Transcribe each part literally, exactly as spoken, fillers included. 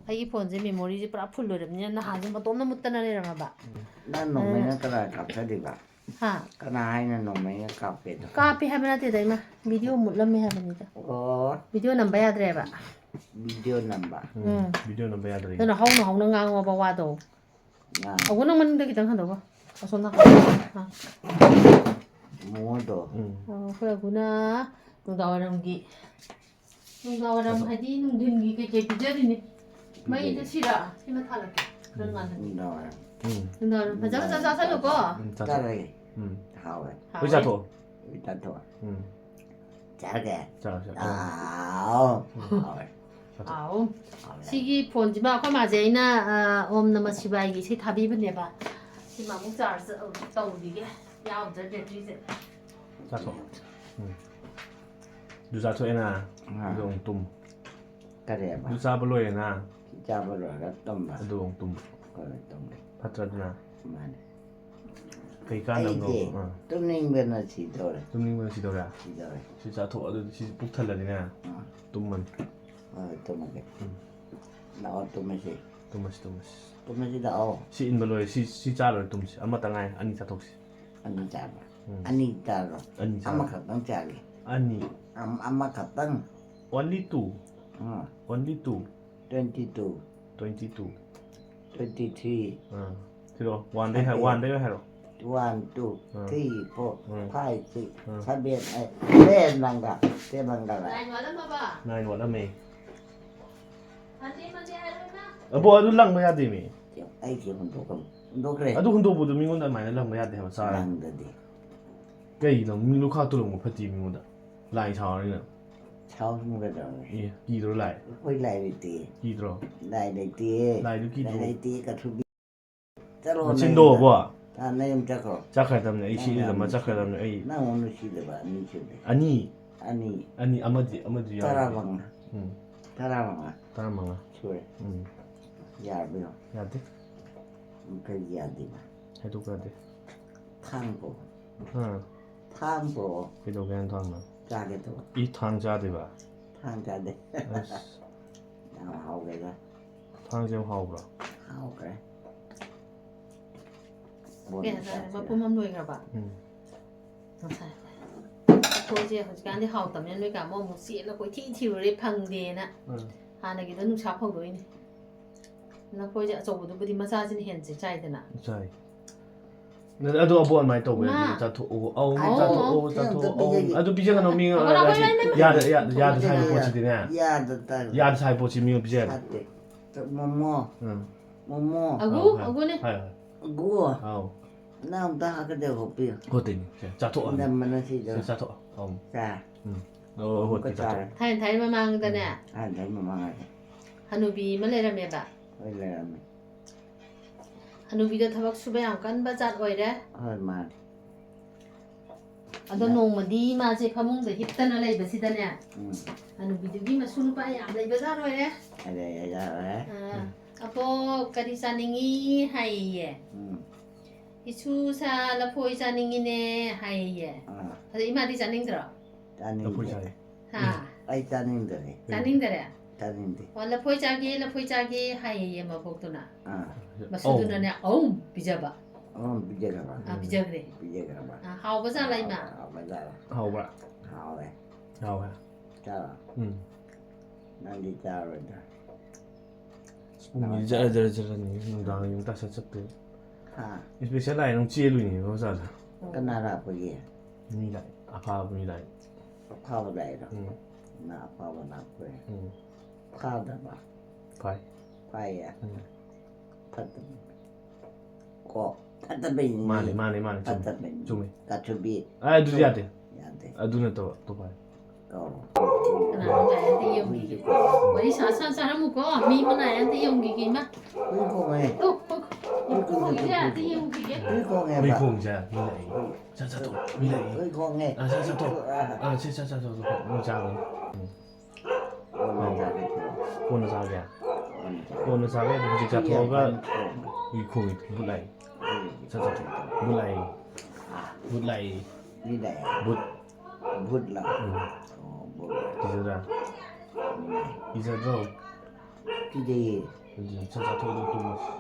ꯑꯩꯒꯤ ꯐꯣꯟꯁꯦ ꯃꯦꯃꯣꯔꯤꯁꯦ ꯄꯨꯔꯥ ꯐꯨꯜ ꯑꯣꯏꯔꯕꯅꯤꯅ ꯅꯍꯥꯟꯁꯦ ꯃꯇꯣꯝꯅ ꯃꯨꯠꯇꯅ ꯂꯩꯔꯝꯃꯕ꯫ ꯅꯪ ꯅꯣꯡꯃꯩꯅ ꯀꯅꯥ ꯀꯥꯞꯊꯗꯣꯏꯕ? ꯍꯥ? ꯀꯅꯥ ꯍꯥꯏꯅ ꯅꯣꯡꯃꯩꯅ ꯀꯥꯞꯄꯦꯗꯣ? ꯀꯥꯞꯄꯦ ꯍꯥꯏꯕ ꯅꯠꯇꯦꯗ ꯏꯃꯥ, ꯚꯤꯗꯤꯑꯣ ꯃꯨꯠꯂꯝꯃꯦ ꯍꯥꯏꯕꯅꯤꯗ꯫ ꯑꯣ, ꯚꯤꯗꯤꯑꯣ ꯅꯝꯕ ꯌꯥꯗ꯭ꯔꯦꯕ꯫ ꯚꯤꯗꯤꯑꯣ ꯅꯝꯕ꯫ ꯎꯝ꯫ ꯚꯤꯗꯤꯑꯣ ꯅꯝꯕ ꯌꯥꯗ꯭ꯔꯦ꯫ ꯑꯗꯨꯅ ꯍꯧꯅ ꯍꯧꯅ ꯉꯥꯡꯉꯣꯕ ꯋꯥꯗꯣ꯫ ꯉꯥꯡ꯫ ꯑꯒꯣ, ꯅꯪ ꯃꯅꯤꯡꯗ ꯈꯤꯇꯪ ꯍꯟꯗꯣꯛꯑꯣ꯫ ꯑꯁꯣꯝ ꯅꯥꯀꯟ꯫ ꯑꯥ꯫ ꯃꯣꯗꯣ꯫ ꯎꯝ꯫ ꯑꯣ, ꯑꯩꯈꯣꯏ ꯑꯒꯨꯅ ꯅꯨꯡꯗꯥꯡꯋꯥꯏꯔꯝꯒꯤ, ꯅꯨꯡꯗꯥꯡꯋꯥꯏꯔꯝ ꯍꯥꯏꯗꯤ ꯅꯨꯡꯊꯤꯟꯒꯤ ꯀꯩꯀꯩ ꯄꯤꯖꯔꯤꯅꯤ? ꯃꯩꯗ ꯁꯤꯔ ꯁꯤꯃ ꯊꯥꯜꯂꯛꯀꯦ꯫ ꯈꯔ ꯉꯥꯜꯍꯟꯒꯦ꯫ ꯅꯨꯡꯗꯥꯡꯋꯥꯏꯔꯝ꯫ ꯎꯝ꯫ ꯅꯨꯡꯗꯥꯡꯋꯥꯏꯔꯝ ꯐꯖ ꯐꯖ ꯆꯥꯁꯜꯂꯨꯀꯣ꯫ ꯎꯝ, ꯆꯥꯊꯣꯛ꯫ ꯆꯥꯔꯒꯦ꯫ ꯎꯝ꯫ ꯍꯥꯎꯋꯦ꯫ ꯍꯣꯏ, ꯆꯥꯊꯣꯛꯑꯣ꯫ ꯍꯣꯏ, ꯆꯥꯊꯣꯛꯑꯣ꯫ ꯎꯝ꯫ ꯆꯥꯔꯒꯦ꯫ ꯆꯥꯔꯣ, ꯆꯥꯔꯣ꯫ ꯑꯥꯎ꯫ ꯍꯥꯎꯋꯦ꯫ ꯑꯥꯎ꯫ ꯍꯥꯎꯋꯦ꯫ ꯁꯤꯒꯤ ꯐꯣꯟꯁꯤꯃ ꯑꯩꯈꯣꯏ ꯃꯥꯁꯦ ꯑꯩꯅ, ꯑ, ꯑꯣꯝ ꯅꯃ ꯁꯤꯕꯥꯏꯒꯤ ꯏꯁꯩ ꯊꯥꯕꯤꯕꯅꯦꯕ꯫ ꯁꯤꯃ ꯑꯃꯨꯛ ꯆꯥꯔꯖ ꯇꯧꯈꯤꯒꯦ꯫ ꯌꯥꯎꯗ꯭ꯔꯦ ꯕꯦꯇ꯭ꯔꯤꯁꯦ꯫ ꯆꯥꯊꯣꯛꯑꯣ꯫ ꯎꯝ꯫ ꯑꯗꯨ ꯆꯥꯊꯣꯛꯑꯦꯅ꯫ ꯑꯥ꯫ ꯑꯗꯨ ꯑꯃꯨꯛ ꯇꯨꯝ꯫ ꯀꯔꯤꯕ? ꯑꯗꯨ ꯆꯥꯕ ꯂꯣꯏꯔꯦꯅ꯫ ꯆꯥꯕ ꯂꯣꯏꯔꯒ ꯇꯨꯝꯕ꯫ ꯑꯗꯨ ꯑꯃꯨꯛ ꯇꯨꯝ꯫ ꯍꯣꯏ, ꯇꯨꯝꯒꯦ꯫ ꯐꯠꯇ꯭ꯔꯗꯨꯅ? ꯃꯥꯅꯦ꯫ ꯀꯩ ꯀꯥꯟꯅꯕꯅꯣ? ꯑꯩꯗꯤ ꯑꯥ꯫ ꯇꯨꯝꯅꯤꯡꯕꯅ ꯁꯤꯗꯧꯔꯦ꯫ ꯇꯨꯝꯅꯤꯡꯕꯅ ꯁꯤꯗꯧꯔꯦ? ꯁꯤꯗꯧꯔꯦ꯫ ꯁꯤ ꯆꯥꯊꯣꯛꯑꯣ, ꯑꯗꯨꯗꯤ ꯁꯤ ꯄꯨꯛ ꯊꯜꯂꯗꯤꯅꯦ꯫ ꯑꯥ꯫ ꯇꯨꯝꯃꯅꯤ꯫ ꯍꯣꯏ, ꯇꯨꯝꯃꯒꯦ꯫ ꯎꯝ꯫ ꯂꯥꯛꯑꯣ, ꯇꯨꯝꯃꯁꯤ꯫ ꯇꯨꯝꯃꯁꯤ, ꯇꯨꯝꯃꯁꯤ꯫ ꯇꯨꯝꯃꯁꯤ ꯂꯥꯛꯑꯣ꯫ ꯁꯤ ꯏꯟꯕ ꯂꯣꯏꯔꯦ, ꯁꯤ, ꯁꯤ ꯆꯥ ꯂꯣꯏꯔꯦ ꯇꯨꯝꯁꯤ꯫ ꯑꯃꯇ ꯉꯥꯏ, ꯑꯅꯤ ꯆꯥꯊꯣꯛꯁꯤ꯫ ꯑꯅꯤ ꯆꯥꯕ꯫ ꯎꯝ꯫ ꯑꯅꯤ ꯆꯥꯔꯣ꯫ ꯑꯅꯤ ꯆꯥꯔꯣ꯫ ꯑꯃꯈꯛꯇꯪ ꯆꯥꯒꯦ꯫ ꯑꯅꯤ꯫ ꯑꯝ-, ꯑꯃꯈꯛꯇꯪ꯫ Only two꯫ ꯑꯥ꯫ Only two꯫ Twenty two, Twenty two꯫ twenty three, ꯑꯥ꯫ ꯁꯤꯔꯣ, one ꯗꯩ ꯍꯥꯏ-, Okay. one ꯗꯩ ꯍꯥꯏꯔꯣ꯫ One, two, ꯎꯝ꯫ Three, Four, ꯎꯝ꯫ Five, Six, ꯎꯝ꯫ Seven, Eight, Ten ꯅꯪꯒ, Ten ꯅꯪꯒ꯫ ꯅꯥꯏꯟ ꯋꯥꯠꯂꯝꯃꯕ? Nine ꯋꯥꯠꯂꯝꯃꯦ꯫ ꯍꯟꯗꯦ, ꯍꯟꯗꯦ ꯍꯥꯏꯔꯣꯏ ꯏꯃꯥ꯫ ꯑꯕꯣ, ꯑꯗꯨ ꯂꯪꯕ ꯌꯥꯗꯦꯃꯤ꯫ ꯑꯩꯁꯦ ꯍꯨꯟꯗꯣꯛꯀꯝ-, ꯍꯨꯟꯗꯣꯛꯈ꯭ꯔꯦ꯫ ꯑꯗꯨ ꯍꯨꯟꯗꯣꯛꯄꯗꯣ ꯃꯤꯉꯣꯟꯗ ꯑꯗꯨꯃꯥꯏꯅ ꯂꯪꯕ ꯌꯥꯗꯦ ꯍꯥꯏꯕ, ꯆꯥꯔ꯫ ꯂꯪꯗꯗꯤ꯫ ꯀꯩꯒꯤꯅꯣ? ꯃꯤ ꯂꯨꯈꯥꯛ ꯇꯣꯂꯣꯡꯕ ꯐꯠꯇꯦ ꯃꯤꯉꯣꯟꯗ꯫ ꯂꯥꯏ ꯁꯥꯎꯔꯅꯤꯅ꯫ ꯁꯥꯎꯔꯝꯒꯗꯧꯅꯦ꯫ ꯑꯦ, ꯀꯤꯗ꯭ꯔꯣ ꯂꯥꯏ? ꯑꯩꯈꯣꯏ ꯂꯥꯏ ꯂꯩꯇꯦ꯫ ꯀꯤꯗ꯭ꯔꯣ? ꯂꯥꯏ ꯂꯩꯇꯦ꯫ ꯂꯥꯏꯗꯨ ꯀꯤꯗ꯭ꯔꯣ? ꯂꯥꯏ ꯂꯩꯇꯦ, ꯀꯊꯨꯕꯤ꯫ ꯆꯠꯂꯣ, ꯃꯆꯤꯟꯗꯣ ꯅꯌꯨꯝꯗ꯫ ꯑꯕꯣ? ꯑꯥ, ꯅꯌꯨꯝ ꯆꯠꯈ꯭ꯔꯣ꯫ ꯆꯠꯈ꯭ꯔꯗꯕꯅꯦ ꯑꯩ, ꯁꯤ ꯅꯪ ꯏꯜꯂꯝꯃ ꯌꯥꯝ ꯆꯠꯈ꯭ꯔꯗꯕꯅꯦ ꯑꯩ꯫ ꯅꯪ ꯑꯃꯨꯛ ꯅꯨꯡꯁꯤꯗꯕ ꯑꯅꯤ ꯁꯨꯗꯦ꯫ ꯑꯅꯤ꯫ ꯑꯅꯤ꯫ ꯑꯅꯤ, ꯑꯃꯗꯤ, ꯑꯃꯗꯤ ꯌꯥꯎꯔꯤ꯫ ꯇꯔꯥꯃꯉꯥ꯫ ꯎꯝ꯫ ꯇꯔꯥꯃꯉꯥ ꯇꯔꯥꯃꯉꯥ꯫ ꯁꯨꯔꯦ꯫ ꯎꯝ꯫ ꯌꯥꯕ꯭ꯔꯣ? ꯌꯥꯗꯦ꯫ ꯀꯔꯤ ꯌꯥꯗꯦꯕ? ꯍꯥꯏꯗꯣꯛꯄ ꯌꯥꯗꯦ꯫ ꯊꯥꯡ ꯄꯨꯔꯛꯑꯣ꯫ ꯑꯥ꯫ ꯊꯥꯡ ꯄꯨꯔꯛꯑꯣ꯫ ꯀꯩꯗꯧꯒꯦ ꯍꯥꯏꯅ ꯊꯥꯡꯅ? ꯆꯥꯒꯦ ꯇꯧꯕ꯫ ꯏ, ꯊꯥꯡ ꯆꯥꯗꯣꯏꯕ? ꯊꯥꯡ ꯆꯥꯗꯦ꯫ ꯑꯁ꯫ ꯌꯥꯝ ꯍꯥꯎꯒꯦꯗ꯫ ꯊꯥꯡꯖꯤꯡ ꯍꯥꯎꯕ꯭ꯔꯣ? ꯍꯥꯎꯈ꯭ꯔꯦ꯫ ꯀꯌꯥ ꯆꯥꯔꯦ? ꯃꯄꯨꯝ ꯑꯃ ꯂꯣꯏꯈ꯭ꯔꯕ? ꯎꯝ꯫ ꯉꯁꯥꯏ꯫ ꯂꯐꯣꯏꯁꯦ ꯍꯧꯖꯤꯛꯀꯥꯟꯗꯤ ꯍꯥꯎꯇꯕꯅꯤꯅ ꯅꯣꯏ ꯀꯥꯃꯣ ꯑꯃꯨꯛ ꯆꯦꯜꯂ ꯀꯣꯏꯊꯤ ꯊꯤꯔꯨꯔꯦ, ꯐꯪꯗꯦꯅ꯫ ꯎꯝ꯫ ꯍꯥꯟꯅꯒꯤꯗꯣ ꯅꯨꯡꯁꯥ ꯐꯧꯗꯣꯛꯏꯅꯦ꯫ ꯂꯐꯣꯏꯁꯦ ꯑꯆꯧꯕꯗꯨꯕꯨꯗꯤ ꯃꯆꯥꯁꯤꯅ ꯍꯦꯟꯅ ꯆꯥꯏꯗꯅ꯫ ꯆꯥꯏ꯫ ꯅꯠꯇꯦ, ꯑꯗꯨ ꯑꯕꯣꯛ ꯑꯗꯨꯃꯥꯏꯅ ꯇꯧꯕ ꯏꯃꯥ꯫ ꯅꯠꯇꯦ, ꯆꯥꯊꯣꯛꯑꯣ꯫ ꯑꯧ, ꯑꯧ, ꯆꯥꯊꯣꯛꯑꯣ, ꯑꯧ, ꯆꯥꯊꯣꯛꯑꯣ꯫ ꯑꯝꯇ ꯄꯤꯖꯒꯦ꯫ ꯑꯗꯨ ꯄꯤꯖꯒꯅꯣ, ꯃꯤ ꯑꯩꯈꯣꯏ ꯂꯥꯛꯑꯣ, ꯍꯥꯏꯗꯤ ꯂꯥꯛꯑꯣ, ꯂꯥꯛꯑꯣ꯫ ꯌꯥꯗ, ꯌꯥꯗ, ꯌꯥꯗ ꯁꯥꯏꯕ ꯄꯣꯠꯁꯤꯗꯤꯅꯦ꯫ ꯌꯥꯗ ꯇꯥꯏ꯫ ꯌꯥꯗ ꯁꯥꯏꯕ ꯄꯣꯠꯁꯤ ꯃꯤ ꯄꯤꯖꯒꯅꯣ꯫ ꯅꯠꯇꯦ꯫ ꯃꯣꯃꯣ꯫ ꯎꯝ꯫ ꯃꯣꯃꯣ꯫ ꯑꯒꯨ, ꯑꯧ, ꯍꯥꯏ꯫ ꯑꯒꯨꯅꯦ꯫ ꯍꯥꯏ, ꯍꯥꯏ꯫ ꯑꯒꯨ꯫ ꯑꯧ꯫ ꯅꯪ ꯑꯝꯇ ꯍꯥꯞꯀꯗꯦ ꯈꯣꯠꯄꯤꯌꯨ꯫ ꯍꯣꯠꯇꯣꯏꯅꯤ꯫ ꯁꯦ, ꯆꯥꯊꯣꯛꯑꯣ꯫ ꯅꯝꯕꯅ ꯁꯤꯗ꯫ ꯁꯦ, ꯆꯥꯊꯣꯛꯑꯣ꯫ ꯑꯧ꯫ ꯆꯥ꯫ ꯎꯝ꯫ ꯑꯣ, ꯍꯣꯠꯀꯦ, ꯑꯃꯨꯛꯀ ꯆꯥꯔꯦ꯫ ꯆꯥꯊꯣꯛꯑꯣ꯫ ꯊꯥꯏꯅ ꯊꯥꯏꯅ ꯃꯃꯥꯡꯗꯅꯦ, ꯍꯥꯟꯅ ꯃꯃꯥꯡꯗ꯫ ꯍꯅꯨꯕꯤ ꯑꯃ ꯂꯩꯔꯝꯃꯦꯕ꯫ ꯍꯣꯏ ꯂꯩꯔꯝꯃꯦ꯫ ꯍꯅꯨꯕꯤꯗꯣ ꯊꯕꯛ ꯁꯨꯕ ꯌꯥꯝ ꯀꯟꯕ ꯖꯥꯠ ꯑꯣꯏꯔꯦ꯫ ꯍꯣꯏ ꯃꯥꯅꯦ꯫ ꯑꯗꯣ ꯅꯣꯡꯃꯗꯤ ꯃꯥꯁꯦ ꯐꯃꯨꯡꯗ ꯍꯤꯞꯇꯅ ꯂꯩꯕꯁꯤꯗꯅꯦ, ꯎꯝ꯫ ꯍꯅꯨꯕꯤꯗꯨꯒꯤ ꯃꯁꯨ ꯅꯨꯄꯥ ꯌꯥꯝ ꯂꯩꯕ ꯖꯥꯠ ꯑꯣꯏꯔꯦ꯫ ꯑꯗꯩ ꯑꯩ ꯌꯥꯔꯦ꯫ ꯑꯥ, "ꯑꯕꯣꯛ, ꯀꯔꯤ ꯆꯥꯅꯤꯡꯉꯤ?" ꯍꯥꯏꯌꯦ꯫ ꯎꯝ꯫ "ꯏꯁꯨ ꯁꯥ ꯂꯐꯣꯏ ꯆꯥꯅꯤꯡꯉꯤꯅꯦ" ꯍꯥꯏꯌꯦ꯫ ꯑꯥ꯫ ꯑꯗꯣ ꯏꯃꯥꯗꯤ ꯆꯥꯅꯤꯡꯗ꯭ꯔꯣ? ꯆꯥꯅꯤꯡꯗꯦ꯫ ꯂꯐꯣꯏ ꯆꯥꯏ꯫ ꯍꯥ? ꯑꯩ ꯆꯥꯅꯤꯡꯗꯔꯦ꯫ ꯆꯥꯅꯤꯡꯗꯔꯦ? ꯆꯥꯅꯤꯡꯗꯦ꯫ "ꯑꯣ, ꯂꯐꯣꯏ ꯆꯥꯒꯦ, ꯂꯐꯣꯏ ꯆꯥꯒꯦ" ꯍꯥꯏꯌꯦ ꯃꯕꯣꯛꯇꯨꯅ꯫ ꯑꯥ꯫ ꯃꯁꯨꯗꯨꯅꯅꯦ ꯑꯍꯨꯝ ꯄꯤꯖꯕ꯫ ꯑꯃ ꯄꯤꯖꯈ꯭ꯔꯕ꯫ ꯑꯥ, ꯄꯤꯖꯈ꯭ꯔꯦ꯫ ꯄꯤꯖꯈ꯭ꯔꯕ꯫ ꯑꯥ, ꯍꯥꯎꯕ ꯖꯥꯠꯂ ꯏꯃꯥ? ꯍꯥꯎꯕ ꯖꯥꯠꯂ꯫ ꯍꯥꯎꯕ꯭ꯔꯥ? ꯍꯥꯎꯋꯦ꯫ ꯍꯥꯎꯋꯦ꯫ ꯆꯥꯔꯣ꯫ ꯎꯝ꯫ ꯅꯪꯗꯤ ꯆꯥꯔꯣꯏꯗ꯭ꯔꯥ? ꯄꯨꯡꯁꯤ ꯖꯔ ꯖꯔ ꯖꯔꯅꯤ ꯅꯨꯡꯗꯥꯡ ꯌꯨꯝ ꯇꯥꯁꯠ ꯆꯠꯇꯣꯏ꯫ ꯍꯥ? ꯏꯁꯄꯤꯁꯦꯜ ꯂꯥꯛꯑꯦ, ꯅꯪ ꯆꯦꯜꯂꯨꯏꯅꯦ ꯃꯆꯥꯗ꯫ ꯀꯅꯥ ꯂꯥꯛꯄꯒꯤ? ꯃꯤ ꯂꯥꯛꯑꯦ, ꯑꯐꯥꯕ ꯃꯤ ꯂꯥꯛꯑꯦ꯫ ꯑꯐꯥꯕ ꯂꯥꯛꯏꯔꯣ? ꯎꯝ꯫ ꯅ ꯑꯐꯥꯕ ꯂꯥꯛꯄ꯫ ꯎꯝ꯫ ꯐꯥꯗꯕ? ꯐꯥꯏ꯫ ꯐꯥꯏꯌꯦ꯫ ꯎꯝ꯫ ꯐꯠꯇꯕ꯫ ꯀꯣ ꯐꯠꯇꯕꯩꯅꯤ꯫ ꯃꯥꯅꯦ, ꯃꯥꯅꯦ, ꯃꯥꯅꯦ, ꯆꯨꯝꯃꯦ꯫ ꯐꯠꯇꯕꯩꯅꯤ꯫ ꯆꯨꯝꯃꯦ꯫ ꯀꯥꯊꯨꯕꯤ꯫ ꯑ, ꯑꯗꯨꯗꯤ ꯌꯥꯗꯦ꯫ ꯌꯥꯗꯦ꯫ ꯑꯗꯨ ꯅꯠꯇꯕ ꯑꯇꯣꯞꯄ ꯍꯥꯏ꯫ ꯀꯧꯔꯣ꯫ ꯀꯅꯥꯅꯣ ꯂꯥꯛꯑꯦ ꯑꯝꯇ ꯌꯦꯡꯕꯤꯒꯦ꯫ ꯋꯥꯔꯤ ꯁꯥ ꯁꯥ ꯆꯥꯔꯝꯃꯨꯀꯣ꯫ ꯃꯤ ꯑꯃ ꯂꯥꯛꯑꯦ ꯑꯝꯇ ꯌꯦꯡꯕꯤꯒꯦ ꯏꯃꯥ꯫ ꯍꯨꯏ ꯈꯣꯡꯉꯦ꯫ ꯑꯣ, ꯑꯣ, ꯑꯣ, ꯍꯨꯏ ꯈꯣꯡꯉꯤꯁꯦ ꯑꯝꯇ ꯌꯦꯡꯕꯤꯒꯦ꯫ ꯍꯨꯏ ꯈꯣꯡꯉꯦꯕ꯫ ꯍꯨꯏ ꯈꯣꯡꯁꯦ ꯃꯤ ꯂꯥꯛꯑꯦ꯫ ꯆꯠ ꯆꯠꯊꯣꯛ꯫ ꯃꯤ ꯂꯥꯛꯑꯦ꯫ ꯍꯨꯏ ꯈꯣꯡꯉꯦ꯫ ꯑ, ꯆꯠ ꯆꯠꯊꯣꯛ꯫ ꯑ, ꯁꯤ ꯆꯠ ꯆꯠꯊꯣꯛ꯫ ꯃꯤ ꯆꯥꯕꯅꯤ꯫ ꯎꯝ꯫ ꯀꯣꯟꯅ ꯆꯥꯒꯦ ꯇꯧꯔꯣ꯫ ꯀꯣꯟꯅ ꯆꯥꯒꯦ꯫ ꯀꯣꯟꯅ ꯆꯥꯒꯦ꯫ ꯀꯣꯟꯅ ꯆꯥꯒꯦ꯫ ꯑꯗꯨ ꯍꯧꯖꯤꯛ ꯆꯥꯊꯣꯛꯑꯒ ꯍꯨꯏ ꯌꯥꯝ ꯀꯟꯅ ꯈꯣꯡꯉꯦ꯫ ꯍꯨꯏ ꯈꯣꯡꯉꯤ꯫ ꯕꯨꯠ ꯂꯥꯛꯑꯦ꯫ ꯍꯨꯏ꯫ ꯆꯠ ꯆꯠꯊꯣꯛ꯫ ꯕꯨꯠ ꯂꯥꯛꯑꯦ꯫ ꯕꯨꯠ ꯂꯥꯛꯑꯦ꯫ ꯃꯤ ꯂꯥꯛꯑꯦ꯫ ꯕꯨꯠ꯫ ꯚꯨꯠꯂ꯫ ꯎꯝ꯫ ꯑꯣ, ꯚꯨꯠ꯫ ꯀꯤꯖꯗ꯭ꯔꯥ? ꯀꯤꯖꯗ꯭ꯔꯣ? ꯀꯤꯖꯩꯌꯦ꯫ ꯑꯗꯨꯗꯤ ꯁꯠ ꯆꯥꯊꯣꯛꯑꯒ ꯇꯨꯝꯃꯁꯤ꯫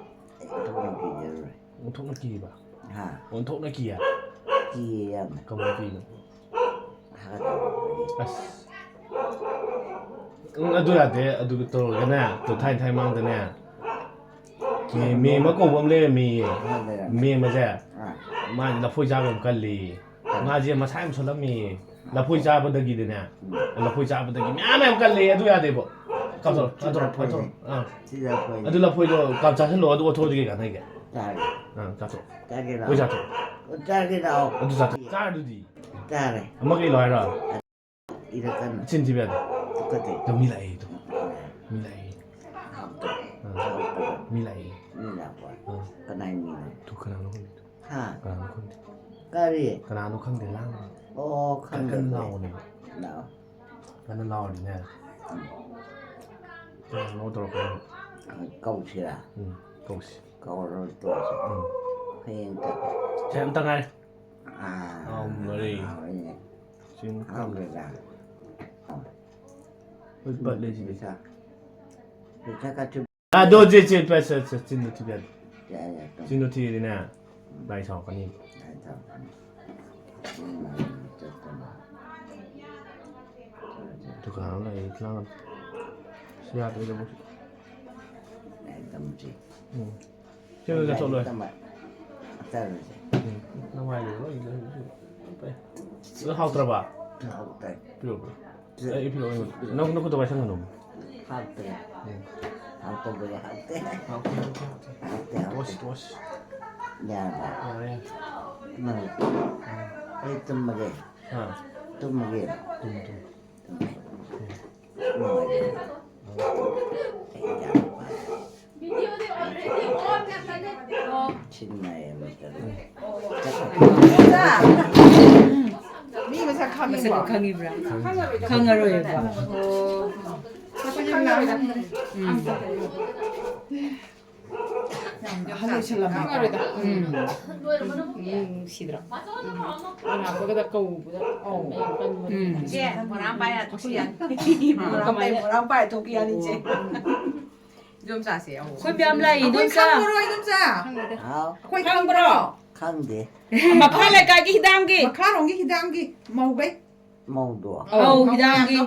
ꯑꯩ ꯑꯣꯟꯊꯣꯛꯅ ꯀꯤꯖꯔꯨꯔꯦ꯫ ꯑꯣꯟꯊꯣꯛꯅ ꯀꯤꯕ? ꯍꯥ? ꯑꯣꯟꯊꯣꯛꯅ ꯀꯤꯌꯦ? ꯀꯤꯌꯦ ꯌꯥꯝꯅ꯫ ꯀꯃꯥꯏꯅ ꯀꯤꯅꯣ? ꯍꯥꯒꯠꯆꯔꯛꯄꯒꯤ꯫ ꯑꯁ꯫ ꯎꯝ, ꯑꯗꯨ ꯌꯥꯗꯦ꯫ ꯑꯗꯨ ꯇꯧꯔꯒꯅꯦ, ꯇꯨ ꯊꯥꯏꯅ ꯊꯥꯏꯅ ꯃꯥꯡꯗꯅꯦ, ꯃꯦ-, ꯃꯦꯝꯃ ꯀꯧꯕ ꯑꯃ ꯂꯩꯔꯝꯃꯤꯌꯦ꯫ ꯑꯃ ꯂꯩꯔꯝꯃꯤ꯫ ꯃꯦꯝꯃꯁꯦ, ꯑꯥ꯫ ꯃꯥꯁꯦ ꯂꯐꯣꯏ ꯆꯥꯕ ꯌꯥꯝ ꯀꯜꯂꯤ꯫ ꯃꯥꯁꯦ ꯃꯁꯥ ꯌꯥꯝ ꯁꯣꯜꯂꯝꯃꯤ꯫ ꯂꯐꯣꯏ ꯆꯥꯕꯗꯒꯤꯗꯤꯅꯦ, ꯎꯝ꯫ ꯂꯐꯣꯏ ꯆꯥꯕꯗꯒꯤ ꯃꯌꯥꯝ ꯌꯥꯝ ꯀꯜꯂꯤ꯫ ꯑꯗꯨ ꯌꯥꯗꯦꯕꯣ꯫ ꯀꯥꯞꯊꯣꯛ, ꯁꯤ ꯀꯥꯞꯊꯣꯛ, ꯂꯐꯣꯏꯁꯦ꯫ ꯀꯥꯞꯊꯣꯛ꯫ ꯑꯥ꯫ ꯁꯤ ꯂꯐꯣꯏꯁꯦ꯫ ꯑꯗꯨ ꯂꯐꯣꯏꯗꯣ ꯀꯥꯞ ꯆꯥꯁꯤꯜꯂꯣ, ꯑꯗꯨ ꯑꯣꯠꯊꯣꯛꯑꯗꯤ ꯀꯩ ꯀꯥꯟꯅꯩꯒꯦ? ꯆꯥꯒꯦ꯫ ꯑꯥ, ꯆꯥꯊꯣꯛ꯫ ꯆꯥꯒꯦ ꯂꯥꯛꯑꯣ꯫ ꯂꯣꯏ ꯆꯥꯊꯣꯛ꯫ ꯆꯥꯒꯦ ꯂꯥꯛꯑꯣ꯫ ꯑꯗꯨ ꯆꯥꯊꯣꯛ꯫ ꯆꯥꯔꯗꯨꯗꯤ꯫ ꯆꯥꯔꯦ꯫ ꯑꯃꯒ ꯏꯜꯂꯣ ꯍꯥꯏꯔꯣ? ꯏꯔꯛꯀꯅꯨ꯫ ꯆꯤꯟ ꯊꯤꯕ ꯌꯥꯗꯦ꯫ ꯇꯨꯀꯠꯆꯩ꯫ ꯑꯗꯣ ꯃꯤ ꯂꯥꯛꯑꯦ ꯑꯗꯣ꯫ ꯃꯤ ꯂꯥꯛꯑꯦ꯫ ꯍꯥꯎꯇꯦ꯫ ꯑꯥ꯫ ꯍꯥꯎꯇꯕ꯫ ꯃꯤ ꯂꯥꯛꯑꯦ꯫ ꯃꯤ ꯂꯥꯛꯄ꯫ ꯑꯥ꯫ ꯀꯅꯥꯏ ꯃꯤꯅꯣ? ꯇꯨ ꯀꯅꯥꯅꯣ ꯈꯪꯗꯦ꯫ ꯍꯥ? ꯀꯅꯥꯅꯣ ꯈꯪꯗꯦ꯫ ꯀꯔꯤ? ꯀꯅꯥꯅꯣ ꯈꯪꯗꯦ, ꯂꯥꯡꯕ꯫ ꯑꯣ, ꯀꯟ-, ꯀꯟꯅ ꯈꯪꯗꯕ꯫ ꯂꯥꯎꯕꯅꯦꯕ꯫ ꯂꯥꯎ꯫ ꯀꯟꯅ ꯂꯥꯎꯔꯗꯤꯅꯦ꯫ ꯎꯝ꯫ ꯀꯅꯥꯅꯣ ꯇꯧꯔꯛꯀꯅꯤ꯫ ꯀꯧꯁꯤꯔꯥ? ꯎꯝ, ꯀꯧꯁꯤ꯫ ꯀꯧꯔ ꯇꯣꯛꯑꯁꯤ꯫ ꯎꯝ꯫ ꯍꯌꯦꯡ ꯆꯠꯁꯤ꯫ ꯁꯦ, ꯑꯝꯇ ꯉꯥꯏꯔꯦ꯫ ꯑꯥ, ꯑꯍꯨꯝ, ꯃꯔꯤ꯫ ꯍꯥꯎꯔꯦꯅꯦ꯫ ꯆꯤꯡ ꯍꯥꯎꯔꯦꯗ꯫ ꯂꯣꯏ ꯄꯠꯂꯦ ꯁꯤꯗꯤ꯫ ꯄꯩꯁꯥ꯫ ꯄꯩꯁꯥ ꯀꯥꯞꯁꯤ꯫ ꯑꯗꯣ ꯆꯦ, ꯆꯦ, ꯄꯩꯁꯥ, ꯆꯦ, ꯆꯤꯟꯗꯣ ꯊꯤꯕ ꯌꯥꯗꯦ꯫ ꯌꯥꯏ, ꯌꯥꯏ, ꯇꯧ꯫ ꯆꯤꯟꯗꯣ ꯊꯤꯔꯗꯤꯅꯦ, ꯂꯥꯏ ꯁꯥꯎꯔꯛꯀꯅꯤ꯫ ꯂꯥꯏ ꯁꯥꯎꯔꯛꯀꯅꯤ꯫ ꯎꯝ, ꯆꯠꯇꯅ꯫ ꯗꯨꯀꯥꯟ ꯑꯃ ꯂꯩ, ꯂꯥꯡꯉꯛ-, ꯁꯤ ꯌꯥꯗ꯭ꯔꯦ, ꯂꯧꯕꯨꯛ꯫ ꯂꯥꯏ ꯇꯝꯁꯤ꯫ ꯎꯝ꯫ ꯁꯤ ꯑꯣꯏꯅ ꯆꯠꯂꯣꯏ꯫ ꯇꯝꯕ ꯆꯠꯂꯁꯦ꯫ ꯎꯝ꯫ ꯅꯨꯡꯉꯥꯏꯔꯤꯕ꯭ꯔꯣ? ꯑꯗꯨ ꯍꯥꯎꯇ꯭ꯔꯕ? ꯍꯥꯎꯇꯦ꯫ ꯄꯤꯔꯛꯑꯣ, ꯄꯤꯔꯛꯑꯣ꯫ ꯑꯩ ꯄꯤꯔꯛꯑꯣ, ꯑꯩꯉꯣꯟꯗ꯫ ꯅꯪ, ꯅꯪ ꯈꯨꯠꯇ ꯄꯥꯏꯁꯟꯒꯅꯨ꯫ ꯍꯥꯎꯇꯦ꯫ ꯎꯝ꯫ ꯍꯥꯎꯇꯕꯗꯣ ꯍꯥꯎꯇꯦ꯫ ꯍꯥꯎꯇꯦ, ꯍꯥꯎꯇꯦ꯫ ꯍꯥꯎꯇꯦ, ꯍꯥꯎꯇꯦ꯫ Toss, toss. ꯌꯥꯔꯕ? ꯌꯥꯔꯦ, ꯌꯥꯔꯦ꯫ ꯇꯨꯝꯃꯒꯦ꯫ ꯎꯝ꯫ ꯑꯩ ꯇꯨꯝꯃꯒꯦ꯫ ꯍꯥ? ꯇꯨꯝꯃꯒꯦ꯫ Tamu, Tamu. ꯇꯨꯝꯃꯦ꯫ ꯎꯝ꯫ ꯃꯤ ꯃꯁꯛ ꯈꯪꯉꯤꯕ꯭ꯔꯣ? ꯃꯁꯛ ꯈꯪꯉꯤꯕ꯭ꯔꯥ? ꯈꯪꯉꯔꯣꯏꯕ꯫ ꯎꯝ꯫ ꯑꯍꯜ ꯑꯣꯏꯁꯜꯂꯝꯃꯦ꯫ ꯈꯪꯉꯔꯣꯏꯗ꯫ ꯎꯝ꯫ ꯅꯨꯡꯁꯤꯗ꯭ꯔꯣ? ꯂꯥꯛꯄꯒꯗ ꯀꯧꯕꯗ꯫ ꯑꯧ꯫ ꯌꯥꯝ ꯀꯟꯕꯅꯦ꯫ ꯎꯝ꯫ ꯏꯆꯦ, ꯃꯣꯔꯥ ꯑꯃ ꯄꯥꯏꯔ ꯊꯣꯛꯈꯤ ꯌꯥꯅꯤ꯫ ꯀꯃꯥꯏꯅ? ꯃꯣꯔꯥ ꯑꯃ ꯄꯥꯏꯔ ꯊꯣꯛꯈꯤ ꯌꯥꯅꯤ, ꯏꯆꯦ꯫ ꯏꯗꯣꯝꯆꯥꯁꯦ, ꯑꯧ꯫ ꯑꯩꯈꯣꯏ ꯃꯌꯥꯝ ꯂꯥꯛꯏ, ꯑꯩꯈꯣꯏ ꯏꯗꯣꯝꯆꯥ꯫ ꯈꯪꯕ꯭ꯔꯣ, ꯏꯗꯣꯝꯆꯥ? ꯍꯥꯎ꯫ ꯑꯩꯈꯣꯏ ꯈꯪꯕ꯭ꯔꯣ? ꯈꯪꯗꯦ꯫ ꯃꯈꯥ ꯂꯩꯀꯥꯏꯒꯤ ꯍꯤꯗꯥꯝꯒꯤ, ꯃꯈꯥꯔꯣꯝꯒꯤ ꯍꯤꯗꯥꯝꯒꯤ ꯃꯧꯒꯩ꯫ ꯃꯧꯗꯣ꯫ ꯑꯧ, ꯍꯤꯗꯥꯝꯒꯤ꯫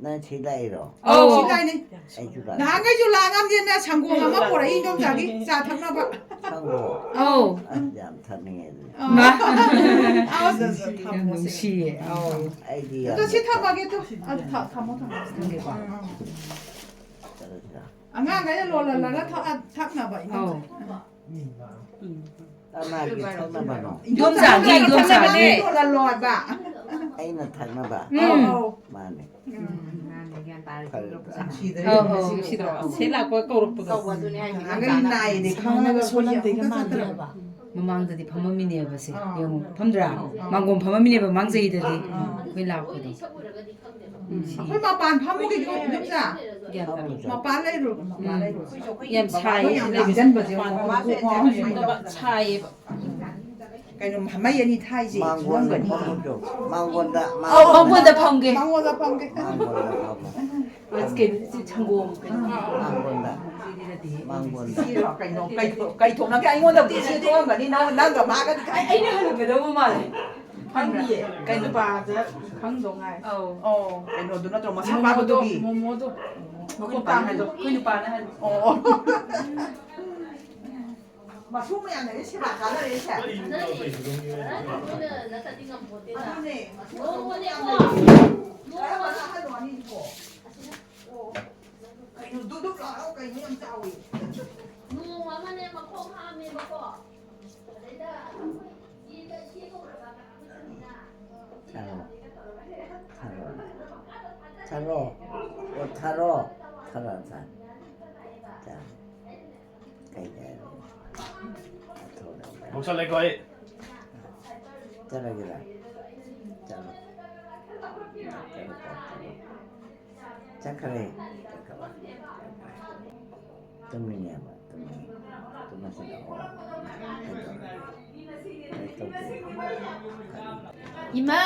ꯅꯪ ꯁꯤ ꯂꯥꯛꯏꯔꯣ? ꯑꯧ꯫ ꯁꯤ ꯂꯥꯏꯅꯤ꯫ ꯑꯩꯁꯨ ꯂꯥꯛꯏ꯫ ꯅꯍꯥꯟꯈꯩꯁꯨ ꯂꯥꯛꯑꯝꯗꯦꯅ ꯁꯪꯒꯣꯝ ꯑꯃ ꯄꯨꯔꯛꯏ ꯏꯗꯣꯝꯆꯥꯒꯤ ꯆꯥ ꯊꯛꯅꯕ꯫ ꯈꯪꯕ꯭ꯔꯣ? ꯑꯧ꯫ ꯑꯁ, ꯌꯥꯝ ꯊꯛꯅꯤꯡꯉꯦ ꯑꯗꯨꯗꯤ꯫ ꯑꯧ꯫ ꯃꯥ꯫ ꯑꯧ, ꯖ, ꯖ, ꯌꯥꯝ ꯊꯝꯃꯣꯁꯦ꯫ ꯅꯨꯡꯁꯤꯌꯦ꯫ ꯑꯧ꯫ ꯑꯩꯗꯤ ꯌꯥꯝ ꯑꯗꯣ ꯁꯤ ꯊꯝꯃꯒꯦ ꯇꯨ꯫ ꯑꯗꯨ ꯊ-, ꯊꯝꯃꯣ, ꯊꯝꯃꯣ꯫ ꯊꯝꯒꯦꯀꯣ꯫ ꯆꯠꯂꯁꯤꯔ? ꯑꯉꯥꯡꯈꯩꯅ ꯂꯣꯜꯍꯜꯂꯒ ꯊꯛ-, ꯊꯛꯅꯕ ꯏꯗꯣꯝꯆꯥ꯫ ꯑꯧ꯫ ꯀꯅꯥꯒꯤ ꯊꯛꯅꯕꯅꯣ? ꯏꯗꯣꯝꯆꯥꯒꯤ, ꯏꯗꯣꯝꯆꯥꯒꯤ꯫ ꯊꯛꯅꯕꯅꯦ꯫ ꯂꯣꯜꯍꯜꯂꯣ ꯍꯥꯏꯕ꯫ ꯑꯩꯅ ꯊꯛꯅꯕ? ꯎꯝ꯫ ꯑꯧ꯫ ꯃꯥꯅꯦ꯫ ꯎꯝ꯫ ꯐꯔꯦ, ꯐꯔꯦ꯫ ꯑꯧ, ꯑꯧ, ꯁꯤꯗ꯭ꯔꯣ? ꯁꯤ ꯂꯥꯛꯄ ꯀꯧꯔꯛꯄꯗꯣ꯫ ꯇꯧꯕ ꯑꯗꯨꯅꯦ ꯍꯥꯏꯁꯦ꯫ ꯅꯍꯥꯟꯈꯩ ꯅꯥꯏꯗꯤ ꯈꯪꯉꯒ ꯁꯣꯏꯌꯥ ꯑꯝꯇ ꯆꯠꯇ꯭ꯔꯕ꯫ ꯃꯃꯥꯡꯗꯗꯤ ꯐꯝꯃꯝꯃꯤꯅꯦꯕ ꯁꯦ꯫ ꯑꯥ꯫ ꯌꯦꯡꯉꯨ, ꯐꯝꯗ꯭ꯔꯥ? ꯃꯥꯡꯒꯣꯝ ꯐꯝꯃꯝꯃꯤꯅꯦꯕ ꯃꯃꯥꯡ ꯆꯍꯤꯗꯗꯤ꯫ ꯑꯩꯈꯣꯏ ꯂꯥꯛꯄꯗꯣ꯫ ꯎꯝ, ꯁꯤ꯫ ꯑꯩꯈꯣꯏ ꯃꯄꯥꯟ ꯐꯝꯃꯨꯒꯦ, ꯏꯗꯣꯝꯆꯥ꯫ ꯒ꯭ꯌꯥꯟ ꯇꯥꯔꯦ꯫ ꯃꯄꯥꯟ ꯂꯩꯔꯨ, ꯃꯄꯥꯟ ꯂꯩꯔꯨ꯫ ꯌꯥꯝ ꯁꯥꯏꯌꯦ ꯑꯩꯈꯣꯏ ꯌꯥꯝ ꯂꯩꯕꯁꯦ꯫ ꯂꯥꯡꯖꯟꯕꯁꯦ꯫ ꯁꯥꯏꯌꯦꯕ꯫ ꯃꯩ ꯑꯅꯤ ꯊꯥꯏꯁꯦ꯫ ꯃꯥꯡꯒꯣꯟꯗ ꯆꯨꯝꯃꯝꯒꯅꯤ꯫ ꯐꯝꯃꯨꯆꯣ꯫ ꯃꯥꯡꯒꯣꯟꯗ, ꯑꯧ, ꯃꯥꯡꯒꯣꯟꯗ ꯐꯝꯒꯦ꯫ ꯃꯥꯡꯒꯣꯟꯗ ꯐꯝꯒꯦ꯫ ꯃꯥꯡꯒꯣꯟꯗ ꯐꯝꯃꯨ꯫ ꯑꯁ, ꯀꯩꯅꯣ, ꯁꯤ ꯁꯪꯒꯣꯝ ꯀꯩꯅꯣ꯫ ꯃꯥꯡꯒꯣꯟꯗ, ꯁꯤꯗꯤ ꯅꯠꯇꯦ꯫ ꯃꯥꯡꯒꯣꯟꯗ꯫ ꯁꯤꯔꯣ? ꯀꯩꯅꯣ, ꯀꯩ ꯊꯣꯛ-, ꯀꯩ ꯊꯣꯛꯅꯒꯦ? ꯑꯩꯉꯣꯟꯗꯕꯨꯗꯤ ꯁꯤ ꯊꯣꯛꯑꯝꯒꯅꯤ꯫ ꯅꯪ, ꯅꯪꯒ ꯃꯥꯒꯗꯤ ꯈꯪ-, ꯑꯩꯅ ꯍꯜꯂꯝꯒꯗꯧꯕ ꯃꯥꯜꯂꯦ꯫ ꯈꯪꯗꯤꯌꯦ꯫ ꯀꯩꯅꯣ? ꯅꯨꯄꯥꯗ ꯈꯪꯗꯧ ꯉꯥꯏ꯫ ꯑꯧ꯫ ꯑꯣ, ꯀꯩꯅꯣꯗꯨ ꯅꯠꯇ꯭ꯔꯣ? ꯃꯁꯝ ꯃꯣꯃꯣꯗꯣ, ꯄꯥꯛꯄꯗꯨꯒꯤ? ꯃꯣꯃꯣꯗꯣ꯫ ꯑꯩꯈꯣꯏ ꯅꯨꯄꯥꯅ ꯍꯜꯂꯦ꯫ ꯑꯩꯈꯣꯏ ꯅꯨꯄꯥꯅ ꯍꯜꯂꯦ꯫ ꯑꯣ꯫ ꯃꯁꯨ ꯃꯌꯥꯝꯅꯅꯦ ꯁꯦꯕꯥ ꯀꯥꯟꯅꯔꯦꯁꯦ꯫ ꯑꯗꯨꯅꯦ, ꯃꯁꯨ ꯃꯌꯥꯝꯅ꯫ ꯀꯔꯝꯕꯅ ꯑꯍꯜꯅꯣ ꯑꯅꯤꯁꯤꯕꯣ? ꯑꯣ꯫ ꯀꯩꯅꯣ ꯗꯨꯞ ꯗꯨꯞ ꯂꯥꯎꯔꯒ ꯀꯩꯅꯣ ꯌꯥꯝ ꯆꯥꯎꯏ꯫ ꯅꯣꯡꯃ ꯑꯃꯅꯦ ꯃꯈꯣꯡ ꯍꯥꯝꯃꯦꯕꯀꯣ꯫ ꯑꯗꯩꯗ ꯌꯦꯟꯗ ꯏꯆꯦ ꯀꯧꯔꯕ ꯀꯅꯥꯅꯣ ꯈꯪꯗꯦꯅ꯫ ꯊꯔꯣ꯫ ꯊꯔꯣ꯫ ꯊꯔꯣ꯫ ꯑꯣ, ꯊꯔꯣ꯫ ꯊꯔꯣ ꯆꯥ꯫ ꯆꯥ꯫ ꯀꯩ ꯀꯩ? ꯊꯔꯣ꯫ ꯂꯧꯁꯜꯂꯦꯀꯣ ꯑꯩ꯫ ꯆꯠꯂꯒꯦꯔꯥ? ꯆꯠꯂꯣ꯫ ꯆꯠꯂꯣ, ꯆꯠꯂꯣ, ꯆꯠꯂꯣ꯫ ꯆꯠꯈ꯭ꯔꯦ꯫ ꯆꯠꯈ꯭ꯔꯕ? ꯇꯨꯝꯅꯤꯡꯉꯦꯕ, ꯇꯨꯝꯅꯤꯡꯉꯦ꯫ ꯇꯨꯝꯃꯁꯤ ꯂꯥꯛꯑꯣ꯫ ꯀꯩꯗꯧꯔꯒꯦ? ꯀꯩ ꯇꯧꯒꯦ? ꯏꯃꯥ,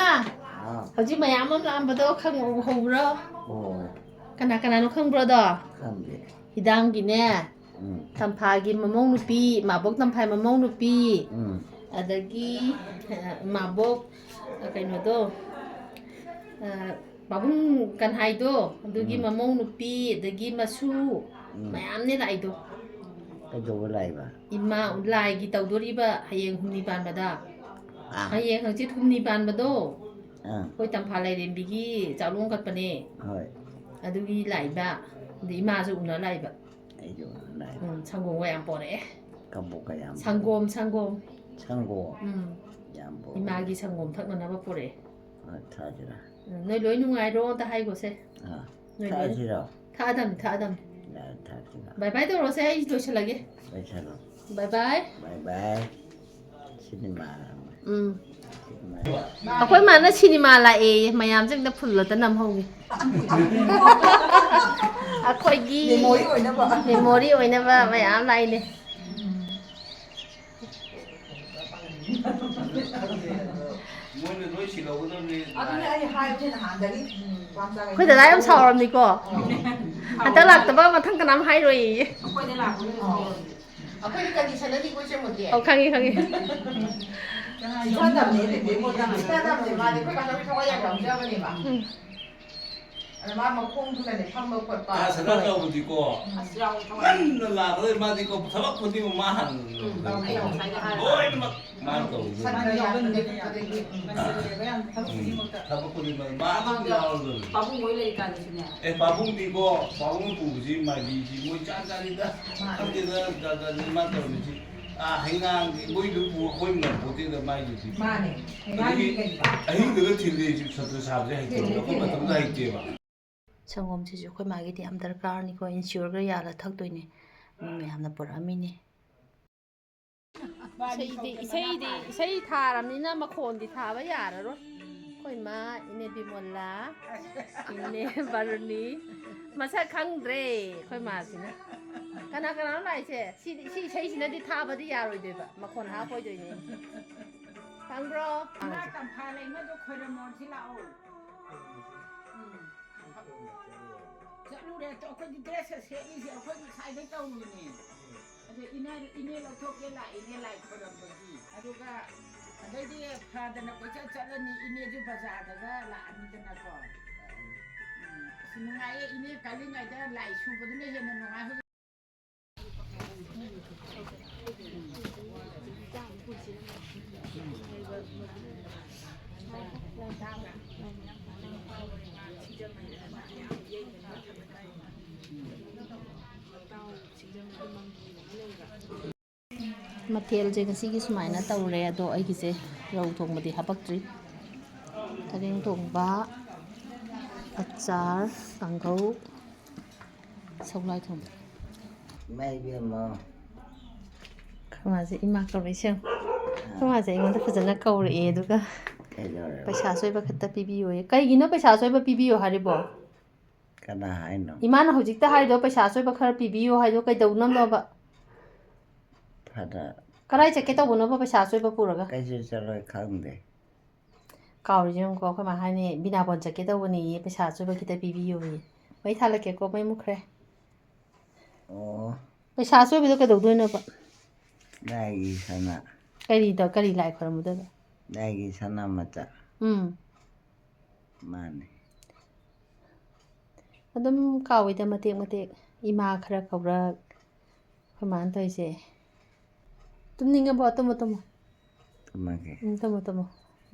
ꯍꯥꯎ꯫ ꯍꯧꯖꯤꯛ ꯃꯌꯥꯝ ꯑꯃ ꯂꯥꯛꯑꯝꯕꯗꯣ ꯈꯪ-, ꯎꯍꯧꯕ꯭ꯔꯣ? ꯑꯣ, ꯀꯅꯥ ꯀꯅꯥꯅꯣ ꯈꯪꯕ꯭ꯔꯣꯗꯣ? ꯈꯪꯗꯦ꯫ ꯍꯤꯗꯥꯡꯒꯤꯅꯦ, ꯎꯝ꯫ ꯇꯝꯐꯥꯒꯤ ꯃꯃꯧ ꯅꯨꯄꯤ, ꯃꯥꯕꯣꯛ ꯇꯝꯐꯥꯏ ꯃꯃꯧ ꯅꯨꯄꯤ, ꯎꯝ꯫ ꯑꯗꯒꯤ, ꯑ, ꯃꯥꯕꯣꯛ, ꯑ, ꯀꯩꯅꯣꯗꯣ, ꯑ, ꯄꯥꯕꯨꯡ ꯀꯟꯍꯥꯏꯗꯣ, ꯑꯗꯨꯒꯤ ꯎꯝ꯫ ꯃꯃꯧ ꯅꯨꯄꯤ, ꯑꯗꯒꯤ ꯃꯁꯨ, ꯎꯝ꯫ ꯃꯌꯥꯝꯅꯦ ꯂꯥꯛꯏꯗꯣ꯫ ꯀꯩꯗꯧꯕ ꯂꯥꯛꯏꯕ? ꯏꯃꯥ ꯂꯥꯏꯒꯤ ꯇꯧꯗꯣꯔꯤꯕ ꯍꯌꯦꯡ ꯍꯨꯝꯅꯤ ꯄꯥꯟꯕꯗ꯫ ꯑꯥ꯫ ꯍꯌꯦꯡ ꯍꯪꯆꯤꯠ ꯍꯨꯝꯅꯤ ꯄꯥꯟꯕꯗꯣ꯫ ꯑꯥ꯫ ꯑꯩꯈꯣꯏ ꯇꯝꯐꯥ ꯂꯥꯏꯔꯦꯝꯕꯤꯒꯤ ꯆꯥꯛꯂꯣꯡ ꯀꯠꯄꯅꯦ꯫ ꯍꯣꯏ꯫ ꯑꯗꯨꯒꯤ ꯂꯥꯛꯏꯕ꯫ ꯑꯗꯩ ꯏꯃꯥꯁꯨ ꯎꯅ ꯂꯥꯛꯏꯕ꯫ ꯑꯩꯁꯨ ꯎꯅ ꯂꯥꯛꯏꯕ꯫ ꯎꯝ, ꯁꯪꯒꯣꯝꯒ ꯌꯥꯝ ꯄꯣꯔꯛꯑꯦ꯫ ꯀꯕꯣꯛꯀ ꯌꯥꯝ ꯁꯪꯒꯣꯝ, ꯄꯣꯔꯛꯑꯦ꯫ ꯁꯪꯒꯣꯝ꯫ ꯎꯝ꯫ ꯌꯥꯝ ꯄꯣꯔꯛꯑꯦ꯫ ꯏꯃꯥꯒꯤ ꯁꯪꯒꯣꯝ ꯊꯛꯅꯅꯕ ꯄꯣꯔꯛꯑꯦ꯫ ꯍꯣꯏ, ꯊꯛꯑꯁꯤꯔ? ꯎꯝ, ꯅꯣꯏ ꯂꯣꯏ ꯅꯨꯡꯉꯥꯏꯔꯣ ꯑꯝꯇ ꯍꯥꯏꯒꯣꯁꯦ꯫ ꯑꯥ꯫ ꯅꯣꯏ ꯂꯣꯏ꯫ ꯊꯛꯑꯁꯤꯔꯣ? ꯊꯛꯑꯗꯝꯅꯤ, ꯊꯛꯑꯗꯝꯅꯤ꯫ ꯌꯥꯔꯦ, ꯊꯛꯑꯁꯤꯔ? ꯕꯥꯏ ꯕꯥꯏ ꯇꯧꯔꯣꯁꯦ, ꯑꯩ ꯂꯣꯏꯁꯤꯜꯂꯒꯦ꯫ ꯂꯣꯏꯁꯜꯂꯣ꯫ ꯕꯥꯏ ꯕꯥꯏ꯫ ꯕꯥꯏ ꯕꯥꯏ꯫ ꯁꯤꯅꯦꯃꯥ꯫ ꯎꯝ꯫ ꯁꯤꯅꯦꯃꯥ꯫ ꯑꯩꯈꯣꯏ ꯃꯥꯅ ꯁꯤꯅꯦꯃꯥ ꯂꯥꯛꯑꯦꯌꯦ, ꯃꯌꯥꯝꯁꯦ ꯑꯝꯇ ꯐꯨꯜ ꯑꯝꯇ ꯅꯝꯍꯧꯒꯦ꯫ ꯑꯩꯈꯣꯏꯒꯤ memory ꯑꯣꯏꯅꯕ꯫ Memory ꯑꯣꯏꯅꯕ ꯃꯌꯥꯝ ꯂꯥꯛꯏꯅꯦ꯫ ꯃꯣꯏꯅ ꯂꯣꯏ ꯁꯤꯜꯍꯧꯒꯗꯕꯅꯤ꯫ ꯑꯗꯨꯅꯦ ꯑꯩ ꯍꯥꯏꯕꯅꯦ ꯅꯍꯥꯟꯗꯒꯤ, ꯎꯝ, ꯄꯥꯝꯆꯥ ꯑꯩꯈꯣꯏ ꯗꯗꯥ ꯌꯥꯝ ꯁꯥꯎꯔꯝꯅꯤꯀꯣ꯫ ꯍꯟꯗꯛ ꯂꯥꯛꯇꯕ ꯃꯊꯪ ꯀꯅꯥꯝ ꯍꯥꯏꯔꯣꯏꯌꯦ꯫ ꯑꯩꯈꯣꯏꯗ ꯂꯥꯛꯄꯗ ꯁꯥꯎꯔꯝꯅꯤ꯫ ꯑꯩꯈꯣꯏꯗꯤ ꯀꯟꯗꯤꯁꯟꯅꯗꯤ ꯀꯣꯏ ꯆꯦꯟꯕ ꯅꯠꯇꯦ꯫ ꯑꯧ, ꯈꯪꯉꯤ, ꯈꯪꯉꯤ꯫ ꯆꯤꯊꯗꯕꯅꯦ, ꯕꯦꯕꯦ ꯃꯣꯏꯗꯤ ꯆꯤꯊꯗꯕꯅꯦ꯫ ꯃꯥꯗꯤ ꯑꯩꯈꯣꯏ ꯀꯥꯡꯒꯨꯒꯤ ꯊꯋꯥꯏ ꯌꯥꯝ ꯌꯥꯎꯖꯕꯅꯦꯕ꯫ ꯎꯝ꯫ ꯑꯗ ꯃꯥ ꯃꯈꯣꯡꯗꯨꯅꯅꯦ ꯐꯝꯕ ꯈꯣꯠꯄ꯫ ꯀꯥ ꯁꯅꯥ ꯍꯣꯏ꯫ ꯇꯧꯕꯗꯤꯀꯣ, ꯑꯁ, ꯌꯥꯎꯋꯦ, ꯊꯋꯥꯏ꯫ ꯉꯟꯅ ꯂꯥꯛꯀꯗꯣꯏ ꯃꯥꯗꯤꯀꯣ, ꯊꯕꯛ ꯈꯨꯗꯤꯡꯃꯛ ꯃꯥ ꯍꯥꯟꯅ ꯎꯝ, ꯇꯧꯕ꯫ ꯑꯩꯅ ꯉꯁꯥꯏꯗ ꯍꯥꯏꯔꯕ꯫ ꯂꯣꯏꯅꯃꯛ ꯃꯥꯅ ꯇꯧꯕ꯫ ꯁꯟꯒ ꯌꯥꯟꯕꯗꯒꯤ ꯈꯣꯠꯄꯗꯒꯤ꯫ ꯎꯝ꯫ ꯎꯝ꯫ ꯊꯕꯛ ꯈꯨꯗꯤꯡꯃꯛ ꯃꯥ ꯑꯗꯨꯝ ꯃꯃꯥꯡꯗ ꯌꯥꯎꯔꯗꯣꯏꯅꯤ꯫ ꯄꯥꯕꯨꯡ ꯍꯣꯏ ꯂꯩꯔꯤꯀꯥꯟꯗꯁꯨꯅꯦ꯫ ꯑꯦ, ꯄꯥꯕꯨꯡꯗꯤꯀꯣ, ꯄꯥꯕꯨꯡ ꯄꯨꯕꯁꯤ ꯃꯥꯏꯕꯤꯁꯤ ꯃꯣꯏ ꯆꯥ ꯆꯥꯅꯤꯗ꯫ ꯃꯥꯅꯦ꯫ ꯈꯪꯗꯦꯗ, ꯖꯥꯠ ꯖꯥꯠꯅꯤ ꯃꯥ ꯇꯧꯔꯤꯁꯤ꯫ ꯑꯥ, ꯍꯩꯉꯥꯡꯒꯤ ꯃꯣꯏꯗꯨ ꯄꯨ-, ꯑꯩꯈꯣꯏ ꯉꯝꯄꯣꯠꯇꯦꯗ ꯃꯥꯏꯗꯨꯗꯤ꯫ ꯃꯥꯅꯦ꯫ ꯍꯩꯉꯥꯡꯒꯤ ꯑꯗꯒꯤ ꯀꯩꯕ? ꯑꯍꯤꯡꯗꯒ ꯊꯤꯜꯂꯦ ꯁꯤ ꯁꯥꯇ꯭ꯔ ꯁꯥꯕꯁꯦ ꯍꯩꯇꯕꯅꯦ꯫ ꯊꯤꯜꯂꯦ, ꯑꯩꯈꯣꯏ ꯊꯤꯜꯂꯦ꯫ ꯃꯇꯝꯗ ꯍꯩꯇꯦꯕ꯫ ꯁꯪꯒꯣꯝꯁꯤꯁꯨ ꯑꯩꯈꯣꯏ ꯃꯥꯒꯤꯗꯤ ꯌꯥꯝ ꯗꯔꯀꯥꯔꯅꯤꯀꯣ, ꯏꯟꯁꯤꯌꯣꯔꯒ ꯌꯥꯜꯂ ꯊꯛꯇꯣꯏꯅꯦ꯫ ꯃꯤ ꯃꯌꯥꯝꯅ ꯄꯨꯔꯛꯑꯝꯃꯤꯅꯦ꯫ ꯏꯁꯩꯗꯤ, ꯏꯁꯩꯗꯤ, ꯏꯁꯩ ꯊꯥꯔꯕꯅꯤꯅ ꯃꯈꯣꯟꯗꯤ ꯊꯥꯕ ꯌꯥꯔꯔꯣꯏ꯫ ꯑꯩꯈꯣꯏ ꯃꯥ, ꯏꯅꯦ ꯕꯤꯃꯣꯂꯥ, ꯏꯅꯦ ꯕꯥꯔꯨꯅꯤ, ꯃꯁꯛ ꯈꯪꯗ꯭ꯔꯦ ꯑꯩꯈꯣꯏ ꯃꯥꯁꯤꯅ꯫ ꯀꯅꯥ ꯀꯅꯥꯅꯣ ꯂꯥꯛꯏꯁꯦ? ꯁꯤꯗꯤ, ꯁꯤ ꯏꯁꯩꯁꯤꯅꯗꯤ ꯊꯥꯕꯗꯤ ꯌꯥꯔꯣꯏꯗꯣꯏꯕ, ꯃꯈꯣꯟ ꯍꯥꯞꯄꯣꯏꯗꯣꯏꯅꯦ꯫ ꯈꯪꯕ꯭ꯔꯣ? ꯏꯃꯥ ꯇꯝꯐꯥ ꯂꯩꯃꯗꯣ ꯈꯣꯏꯔꯝꯃꯣ ꯁꯤ ꯂꯥꯛꯑꯣ꯫ ꯎꯝ꯫ ꯆꯠꯂꯨꯔꯦ꯫ ꯑꯩꯈꯣꯏꯒꯤ ꯗ꯭ꯔꯦꯁ ꯁꯦꯠꯂꯤꯁꯦ ꯑꯩꯈꯣꯏ ꯉꯁꯥꯏꯗꯩ ꯇꯧꯔꯤꯅꯦ꯫ ꯑꯗꯣ ꯏꯅꯦ, ꯏꯅꯦ ꯂꯧꯊꯣꯛꯀꯦ ꯂꯥꯛꯏꯅꯦ ꯂꯥꯏ ꯈꯣꯏꯔꯝꯕꯒꯤ꯫ ꯑꯗꯨꯒ ꯑꯗꯩꯗꯤ ꯐꯗꯅ ꯀꯣꯏꯆꯠ ꯆꯠꯂꯅꯤ, ꯏꯅꯦꯁꯨ ꯕꯖꯥꯔꯗꯒ ꯂꯥꯛꯑꯅꯤꯗꯅꯀꯣ꯫ ꯎꯝ, ꯑꯁ, ꯅꯨꯡꯉꯥꯏꯌꯦ ꯏꯅꯦ ꯀꯜꯂꯤꯉꯩꯗ ꯂꯥꯏ ꯁꯨꯕꯗꯨꯅ ꯍꯦꯟꯅ ꯅꯨꯡꯉꯥꯏ꯫ ꯍꯧꯖꯤꯛ ꯃꯊꯦꯜꯁꯦ ꯉꯁꯤꯒꯤ ꯁꯨꯃꯥꯏꯅ ꯇꯧꯔꯦ, ꯑꯗꯣ ꯑꯩꯒꯤꯁꯦ ꯔꯧ ꯊꯣꯡꯕꯗꯤ ꯍꯥꯄꯛꯇ꯭ꯔꯤ꯫ ꯁꯔꯦꯡ ꯊꯣꯡꯕ, ꯑꯆꯥꯔ, ꯀꯥꯡꯍꯧ, ꯁꯒꯣꯜ ꯍꯋꯥꯏ ꯊꯣꯡꯕ꯫ ꯏꯃꯥ ꯏꯕꯦꯝꯃ꯫ ꯑꯩꯈꯣꯏ ꯃꯥꯁꯦ ꯏꯃꯥ ꯀꯧꯔꯛꯏꯁꯦ ꯌꯦꯡꯉꯣ꯫ ꯑꯩꯈꯣꯏ ꯃꯥꯁꯦ ꯑꯩꯉꯣꯟꯗ ꯐꯖꯅ ꯀꯧꯔꯛꯑꯦ, ꯑꯗꯨꯒ ꯀꯩꯗꯧꯔꯕ? "ꯄꯩꯁꯥ ꯑꯆꯣꯏꯕ ꯈꯛꯇ ꯄꯤꯕꯤꯌꯣꯌꯦ"꯫ ꯀꯩꯒꯤꯅꯣ ꯄꯩꯁꯥ ꯑꯆꯣꯏꯕ ꯄꯤꯕꯤꯌꯣ ꯍꯥꯏꯔꯤꯕꯣ? ꯀꯅꯥ ꯍꯥꯏꯅꯣ? ꯏꯃꯥꯅ ꯍꯧꯖꯤꯛꯇ ꯍꯥꯏꯗꯣ, ꯄꯩꯁꯥ ꯑꯆꯣꯏꯕ ꯈꯔ ꯄꯤꯕꯤꯌꯣ ꯍꯥꯏꯗꯣ ꯀꯩꯗꯧꯅꯕꯅꯣꯕ? ꯐꯗ-, ꯀꯔꯥꯏ ꯆꯠꯀꯦ ꯇꯧꯕꯅꯣꯕ ꯄꯩꯁꯥ ꯑꯆꯣꯏꯕ ꯄꯨꯔꯒ? ꯀꯩꯁꯨ ꯆꯠꯂꯣꯏ, ꯈꯪꯗꯦ꯫ ꯀꯥꯎꯔꯤꯁꯦ ꯌꯦꯡꯉꯨꯀꯣ, ꯑꯩꯈꯣꯏ ꯃꯥ ꯍꯥꯏꯅꯦ, "ꯕꯤꯅꯥꯄꯣꯟ ꯆꯠꯀꯦ ꯇꯧꯕꯅꯦꯌꯦ, ꯄꯩꯁꯥ ꯑꯆꯣꯏꯕ ꯈꯤꯇ ꯄꯤꯕꯤꯌꯣꯌꯦ"꯫ ꯃꯩ ꯊꯥꯜꯂꯛꯀꯦꯀꯣ, ꯃꯩ ꯃꯨꯠꯈ꯭ꯔꯦ꯫ ꯑꯣ꯫ ꯄꯩꯁꯥ ꯑꯆꯣꯏꯕꯗꯣ ꯀꯩꯗꯧꯗꯣꯏꯅꯣꯕ? ꯂꯥꯏꯒꯤ ꯁꯅꯥ꯫ ꯀꯔꯤꯗ, ꯀꯔꯤ ꯂꯥꯏ ꯈꯣꯏꯔꯝꯃꯨꯗꯣꯏꯕ? ꯂꯥꯏꯒꯤ ꯁꯅꯥ ꯃꯆꯥ꯫ ꯎꯝ꯫ ꯃꯥꯅꯦ꯫ ꯑꯗꯨꯝ ꯀꯥꯎꯏꯗ ꯃꯇꯦꯛ ꯃꯇꯦꯛ꯫ ꯏꯃꯥ ꯈꯔ ꯀꯧꯔꯛ, ꯑꯩꯈꯣꯏ ꯃꯥꯅ ꯇꯧꯔꯤꯁꯦ꯫ ꯇꯨꯝꯅꯤꯡꯉꯕꯣ? ꯇꯨꯝꯃꯣ, ꯇꯨꯝꯃꯣ꯫ ꯇꯨꯝꯃꯒꯦ꯫ ꯎꯝ, ꯇꯨꯝꯃꯣ, ꯇꯨꯝꯃꯣ꯫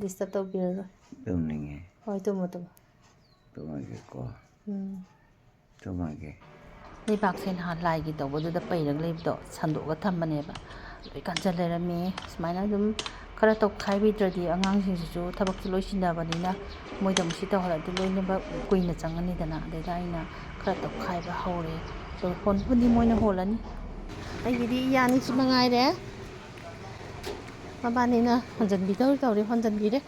Disturb ꯇꯧꯕꯤꯔꯔꯣꯏ꯫ ꯇꯨꯝꯅꯤꯡꯉꯦ꯫ ꯍꯣꯏ, ꯇꯨꯝꯃꯣ, ꯇꯨꯝꯃꯣ꯫ ꯇꯨꯝꯃꯒꯦꯀꯣ꯫ ꯎꯝ꯫ ꯇꯨꯝꯃꯒꯦ꯫ ꯂꯩꯕꯥꯛꯁꯦ ꯅꯍꯥꯟ ꯂꯥꯏꯒꯤ ꯇꯧꯕꯗꯨꯗ ꯄꯩꯔꯒ ꯂꯩꯕꯗꯣ ꯁꯟꯗꯣꯛꯑꯒ ꯊꯝꯕꯅꯦꯕ꯫ ꯂꯣꯏ ꯀꯟꯁꯤꯜ ꯂꯩꯔꯝꯃꯦ꯫ ꯁꯨꯃꯥꯏꯅ ꯑꯗꯨꯝ ꯈꯔ ꯇꯧꯈꯥꯏꯕꯤꯗ꯭ꯔꯗꯤ ꯑꯉꯥꯡꯁꯤꯡꯁꯤꯁꯨ ꯊꯕꯛꯁꯦ ꯂꯣꯏ ꯁꯤꯟꯅꯕꯅꯤꯅ ꯃꯣꯏꯗ ꯑꯃꯨꯛ ꯁꯤ ꯇꯧꯍꯜꯂꯗꯤ ꯂꯣꯏꯅꯃꯛ ꯀꯨꯏꯅ ꯆꯪꯉꯅꯤꯗꯅ꯫ ꯑꯗꯩꯗ ꯑꯩꯅ ꯈꯔ ꯇꯧꯈꯥꯏꯕ ꯍꯧꯔꯦ꯫ ꯑꯗꯣ ꯍꯣꯟꯕꯨꯗꯤ ꯃꯣꯏꯅ ꯍꯣꯜꯂꯅꯤ꯫ ꯑꯩꯒꯤꯗꯤ ꯌꯥꯅꯤ, ꯁꯤ ꯃꯉꯥꯏꯔꯦ꯫ ꯃꯕꯥꯅꯤꯅ ꯍꯣꯟꯖꯟꯕꯤꯗꯧꯔꯤ ꯇꯧꯔꯤ, ꯍꯣꯟꯖꯟꯕꯤꯔꯦ꯫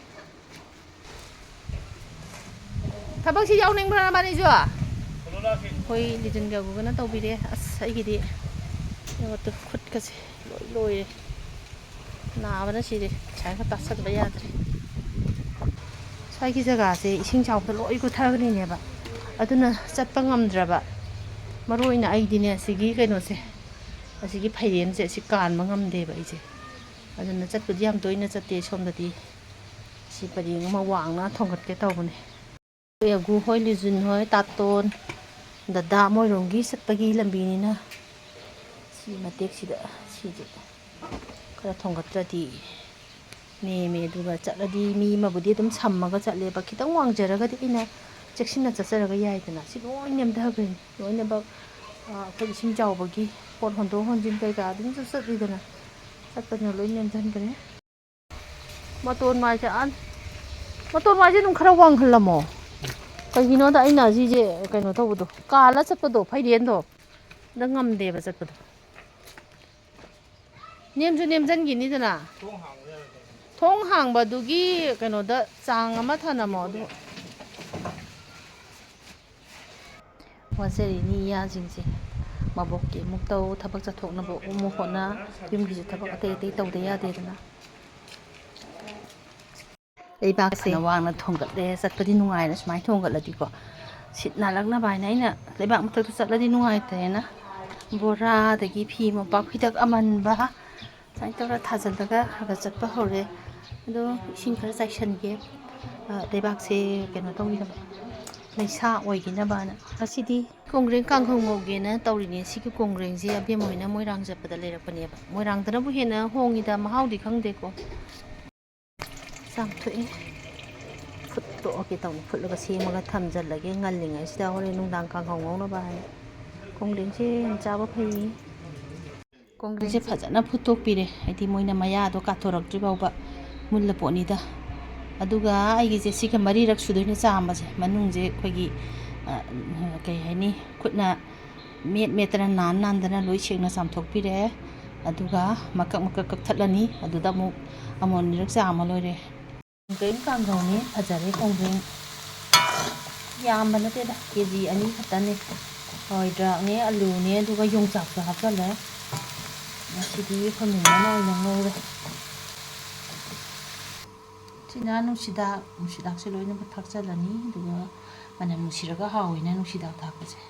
ꯊꯕꯛꯁꯤ ꯌꯥꯎꯅꯤꯡꯕ꯭ꯔꯥ ꯅꯕꯥꯅꯤꯁꯨ? ꯑꯩꯈꯣꯏ ꯂꯤꯇꯜ ꯒꯧꯒꯅ ꯇꯧꯕꯤꯔꯦ꯫ ꯑꯁ, ꯑꯩꯒꯤꯗꯤ ꯌꯦꯡꯉꯣ ꯇꯨ, ꯈꯨꯠꯀꯁꯦ ꯂꯣꯏ ꯂꯣꯏꯔꯦ꯫ ꯅꯥꯕꯅ ꯁꯤꯔꯦ꯫ ꯉꯁꯥꯏ ꯈꯔ ꯇꯥꯁꯟꯕ ꯌꯥꯗ꯭ꯔꯦ꯫ ꯁ꯭ꯋꯥꯏꯒꯤ ꯖꯒꯥꯁꯦ ꯏꯁꯤꯡ ꯆꯥꯎꯕꯗ ꯂꯣꯏ ꯀꯣꯊꯈ꯭ꯔꯤꯅꯦꯕ꯫ ꯑꯗꯨꯅ ꯆꯠꯄ ꯉꯝꯗ꯭ꯔꯕ꯫ ꯃꯔꯨ ꯑꯣꯏꯅ ꯑꯩꯗꯤꯅꯦ, ꯑꯁꯤꯒꯤ ꯀꯩꯅꯣꯁꯦ, ꯑꯁꯤꯒꯤ ꯐꯩꯔꯦꯟꯁꯦ, ꯑꯁꯤ ꯀꯥꯟꯕ ꯉꯝꯗꯦꯕ ꯑꯩꯁꯦ꯫ ꯑꯗꯨꯅ ꯆꯠꯄꯗꯤ ꯌꯥꯝ ꯇꯣꯏꯅ ꯆꯠꯇꯦ ꯁꯣꯝꯗꯗꯤ꯫ ꯁꯤ ꯄꯔꯦꯡ ꯑꯃ ꯋꯥꯡꯅ ꯊꯣꯡꯒꯠꯀꯦ ꯇꯧꯕꯅꯦ꯫ ꯑꯩꯈꯣꯏ ꯑꯒꯨ ꯍꯣꯏ, ꯂꯤꯖꯨꯟ ꯍꯣꯏ, ꯇꯥꯇꯣꯟ, ꯗꯗꯥ ꯃꯣꯏꯔꯣꯝꯒꯤ ꯆꯠꯄꯒꯤ ꯂꯝꯕꯤꯅꯤꯅ ꯁꯤ ꯃꯇꯦꯛꯁꯤꯗ ꯁꯤꯁꯦ ꯈꯔ ꯊꯣꯡꯒꯠꯇ꯭ꯔꯗꯤ ꯅꯦꯝꯃꯦ꯫ ꯑꯗꯨꯒ ꯆꯠꯂꯗꯤ ꯃꯤ ꯑꯃꯕꯨꯗꯤ ꯑꯗꯨꯝ ꯁꯝꯃꯒ ꯆꯠꯂꯦꯕ꯫ ꯈꯤꯇꯪ ꯋꯥꯡꯖꯔꯒꯗꯤ ꯑꯩꯅ ꯆꯦꯛꯁꯤꯟꯅ ꯆꯠꯆꯔꯒ ꯌꯥꯏꯗꯅ꯫ ꯁꯤ ꯂꯣꯏ ꯅꯦꯝꯊꯈ꯭ꯔꯦ꯫ ꯂꯣꯏꯅꯃꯛ, ꯑ, ꯑꯩꯈꯣꯏ ꯏꯁꯤꯡ ꯆꯥꯎꯕꯒꯤ ꯄꯣꯠ ꯍꯣꯟꯗꯣꯛ ꯍꯣꯟꯖꯤꯟ ꯀꯩꯀꯥ ꯑꯗꯨꯝ ꯆꯠ-, ꯆꯠꯂꯤꯗꯅ꯫ ꯆꯠꯄꯗꯨꯅ ꯂꯣꯏ ꯅꯦꯝꯊꯟꯈ꯭ꯔꯦ꯫ ꯃꯇꯣꯟ ꯃꯥꯏꯁꯦ, ꯑ, ꯃꯇꯣꯟ ꯃꯥꯏꯁꯦ ꯑꯗꯨꯝ ꯈꯔ ꯋꯥꯡꯍꯜꯂꯝꯃꯣ꯫ ꯀꯩꯒꯤꯅꯣꯗ ꯑꯩꯅ ꯁꯤꯁꯦ ꯀꯩꯅꯣ ꯇꯧꯕꯗꯣ, ꯀꯥꯜꯂ ꯆꯠꯄꯗꯣ, ꯐꯩꯔꯦꯟꯗꯣ, ꯑꯗ ꯉꯝꯗꯦꯕ ꯆꯠꯄꯗꯣ꯫ ꯅꯦꯝꯁꯨ ꯅꯦꯝꯖꯟꯈꯤꯅꯤꯗꯅ꯫ ꯊꯣꯡ ꯍꯥꯡꯕꯗꯨꯒꯤ ꯀꯩꯅꯣꯗ ꯆꯥꯡ ꯑꯃ ꯊꯅꯝꯃꯣ꯫ ꯑꯗꯨ ꯋꯥꯖꯔꯤꯅꯤ ꯏꯌꯥꯁꯤꯡꯁꯦ꯫ ꯃꯕꯣꯛꯀꯤ ꯑꯃꯨꯛ ꯇꯧ, ꯊꯕꯛ ꯆꯠꯊꯣꯛꯅꯕ ꯑꯃꯨꯛ ꯍꯣꯠꯅ, ꯌꯨꯝꯒꯤꯁꯨ ꯊꯕꯛ ꯑꯇꯩ ꯑꯇꯩ ꯇꯧꯗ ꯌꯥꯗꯦꯗꯅ꯫ ꯂꯩꯕꯥꯛꯁꯦ ꯐꯅ ꯋꯥꯡꯅ ꯊꯣꯡꯒꯠꯂꯦ꯫ ꯆꯠꯄꯗꯤ ꯅꯨꯡꯉꯥꯏꯅ ꯁꯨꯃꯥꯏꯅ ꯊꯣꯡꯒꯠꯂꯗꯤꯀꯣ꯫ ꯁꯤꯠ ꯅꯥꯜꯂꯛꯅꯕ ꯍꯥꯏꯅ ꯑꯩꯅ ꯂꯩꯕꯥꯛ ꯃꯊꯛꯇ ꯆꯠꯂꯗꯤ ꯅꯨꯡꯉꯥꯏꯇ꯭ꯔꯦꯅ ꯕꯣꯔꯥ, ꯑꯗꯒꯤ ꯐꯤ ꯃꯣꯝꯄꯥꯛ ꯐꯤꯗꯛ ꯑꯃꯟꯕ ꯁꯨꯃꯥꯏꯅ ꯇꯧꯔ ꯊꯥꯖꯤꯜꯂꯒ ꯈꯔ ꯈꯔ ꯆꯠꯄ ꯍꯧꯔꯦ꯫ ꯑꯗꯣ ꯏꯁꯤꯡ ꯈꯔ ꯆꯥꯏꯁꯟꯒꯦ꯫ ꯑ, ꯂꯩꯕꯥꯛꯁꯦ ꯀꯩꯅꯣ ꯇꯧꯈꯤꯅꯕ, ꯂꯩꯁꯥ ꯑꯣꯏꯈꯤꯅꯕꯅ꯫ ꯉꯁꯤꯗꯤ ꯀꯣꯡꯒ꯭ꯔꯦꯡ ꯀꯥꯡꯍꯧ ꯉꯧꯒꯦꯅ ꯇꯧꯔꯤꯅꯦ꯫ ꯁꯤꯒꯤ ꯀꯣꯡꯒ꯭ꯔꯦꯡꯁꯦ ꯑꯕꯦꯝꯃ ꯍꯣꯏꯅ ꯃꯣꯏꯔꯥꯡ ꯆꯠꯄꯗ ꯂꯩꯔꯛꯄꯅꯦꯕ꯫ ꯃꯣꯏꯔꯥꯡꯗꯅꯕꯨ ꯍꯦꯟꯅ ꯍꯣꯡꯉꯤꯗ, ꯃꯍꯥꯎꯗꯤ ꯈꯪꯗꯦꯀꯣ꯫ ꯆꯥꯝꯊꯣꯛꯑꯦ꯫ ꯐꯨꯠꯇꯣꯛꯑꯒꯦ ꯇꯧꯅꯤ꯫ ꯐꯨꯠꯂꯒ ꯁꯦꯝꯃꯒ ꯊꯝꯖꯤꯜꯂꯒꯦ ꯉꯜꯂꯤꯉꯩꯁꯤꯗ, ꯍꯣꯔꯦꯟ ꯅꯨꯡꯗꯥꯡ ꯀꯥꯡꯍꯧ ꯉꯧꯅꯕ ꯍꯥꯏꯅ꯫ ꯀꯣꯡꯒ꯭ꯔꯦꯡꯁꯦ ꯌꯥꯝ ꯆꯥꯕ ꯐꯩ꯫ ꯀꯣꯡꯒ꯭ꯔꯦꯡꯁꯦ ꯐꯖꯅ ꯐꯨꯠꯇꯣꯛꯄꯤꯔꯦ, ꯍꯥꯏꯗꯤ ꯃꯣꯏꯅ ꯃꯌꯥꯗꯣ ꯀꯥꯊꯣꯔꯛꯇ꯭ꯔꯤ ꯐꯥꯎꯕ ꯃꯨꯜꯂ ꯄꯣꯠꯅꯤꯗ꯫ ꯑꯗꯨꯒ ꯑꯩꯒꯤꯁꯦ ꯁꯤꯒ ꯃꯔꯤꯔꯛ ꯁꯨꯗꯣꯏꯅꯦ ꯆꯥꯝꯕꯁꯦ꯫ ꯃꯅꯨꯡꯁꯦ ꯑꯩꯈꯣꯏꯒꯤ, ꯑ, ꯀꯩ ꯍꯥꯏꯅꯤ, ꯈꯨꯠꯅ ꯃꯦꯠ ꯃꯦꯠꯇꯅ, ꯅꯥꯟ ꯅꯥꯟꯗꯅ ꯂꯣꯏ ꯁꯦꯡꯅ ꯆꯥꯝꯊꯣꯛꯄꯤꯔꯦ꯫ ꯑꯗꯨꯒ ꯃꯀꯛ ꯃꯀꯛ ꯀꯛꯊꯠꯂꯅꯤ꯫ ꯑꯗꯨꯗ ꯑꯃꯨꯛ ꯑꯃꯣꯟ ꯑꯅꯤꯔꯛ ꯆꯥꯝꯃ ꯂꯣꯏꯔꯦ꯫ ꯀꯣꯡꯒ꯭ꯔꯦꯡ ꯀꯥꯡꯍꯧꯅꯤ, ꯐꯖꯔꯦ ꯀꯣꯡꯒ꯭ꯔꯦꯡ꯫ ꯌꯥꯝꯕ ꯅꯠꯇꯦꯗ, ꯀꯦ ꯖꯤ ꯑꯅꯤ ꯈꯛꯇꯅꯦ꯫ ꯍꯋꯥꯏ ꯗ꯭ꯔꯥꯛꯅꯦ, ꯑꯂꯨꯅꯦ, ꯑꯗꯨꯒ ꯌꯣꯡꯆꯥꯛꯁꯨ ꯍꯥꯞꯆꯜꯂꯦ꯫ ꯉꯁꯤꯗꯤ ꯑꯩꯈꯣꯏ ꯃꯦꯝꯅ ꯑꯣꯏꯅ ꯉꯧꯔꯦ꯫ ꯁꯤꯅ ꯅꯨꯡꯁꯤꯗꯥꯛ, ꯅꯨꯡꯁꯤꯗꯥꯛꯁꯦ ꯂꯣꯏꯅꯃꯛ ꯊꯥꯛꯆꯜꯂꯅꯤ꯫ ꯑꯗꯨꯒ ꯃꯅꯝ ꯅꯨꯡꯁꯤꯔꯒ ꯍꯥꯎꯋꯤꯅ ꯅꯨꯡꯁꯤꯗꯥꯛ ꯊꯥꯛꯄꯁꯦ꯫